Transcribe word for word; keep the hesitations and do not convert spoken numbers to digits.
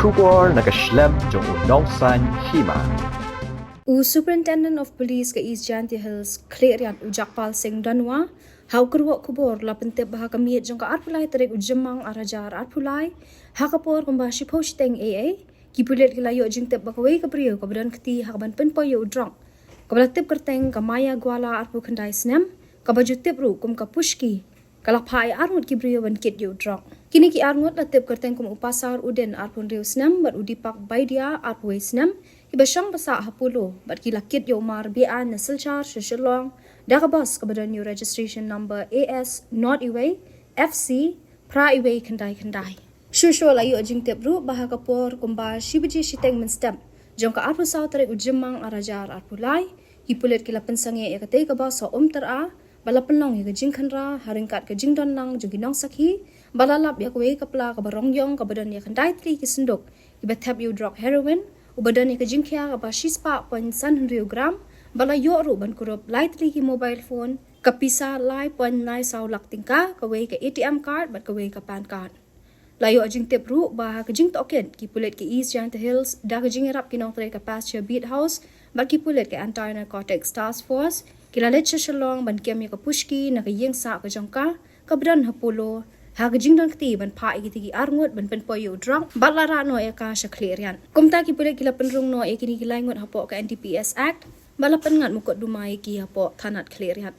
Khubor na ka shlem jong u Nongsaiñ Hima. U Superintendent of Police ka East Jaintia Hills Khliehriat, u Jagpal Singh Dhanwa, ha u kyrwoh khubor la pyntip ba ha ka miet jong ka arphew lai tarik u Jymmang arhajar arphew lai, ha ka por kumba shiphew shiteng A A, ki pulit ki la ïoh jingtip ba kawei ka briew kaba don kti ha kaban pynpoi ïa u drok, kaba la tip kyrteng ka Maya Gwala, arphew khyndai snem, kaba ju tip ruh kum ka Pushki, ka la phah ïa arngut ki briew ban kit ïa u drok. Kine ki arngut la tip kyrteng kum u Pasar Udin, arphew hynriew snem, bad u Deepak Baidia, arphew wei snem, kiba shong ba sah ha Polo, bad ki la kit ïa u mar biang na Silchar sha Shillong da ka bus kaba don ïa u registration number A S nod iwei F C phra iwei khyndai khyndai. Shuh shuh la ïoh jingtip ruh ba ha ka por kumba shi baje shiteng mynstep jong ka arphew saw tarik u Jymmang arhajar arphew lai, ki pulit ki la pynsangeh ïa katei ka bus ha Umtyra, ba la pynlong ïa ka jingkhynra ha ryngkat ka jingdon lang jong ki nongsakhi, ba la lap ïa kawei ka pla kaba rong ïong kaba don ïa khyndai tylli ki synduk kiba thep ïa u drok heroin, uba don ïa ka jingkhia kaba shispah point san hynriew gram, ba la ïoh ruh ban kurup lai tylli ki mobile phone, ka pisa lai point nine saw lak tyngka, kawei ka A T M card bad kawei ka PAN card. La ïoh jingtip ruh ba ha ka jingtohkit, ki pulit ka East Jaintia Hills da ka jingïarap ki nongtrei ka Pasture Beat House bad ki pulit ka Anti Narcotics Task Force ki la leit sha Shillong ban kem ïa ka Pushki na ka ïing sah ka jong ka, kaba don ha Polo, ha ka jingdon kti ban phah ïa kitei ki arngut ban pynpoi ïa u drok, bad la rah noh ïa ka sha Khliehriat. Kumta ki pulit ki la pynrung noh ïa kine ki lai ngut hapoh ka N D P S Act, bad la pynngat mukotduma ïa ki hapoh thanat Khliehriat.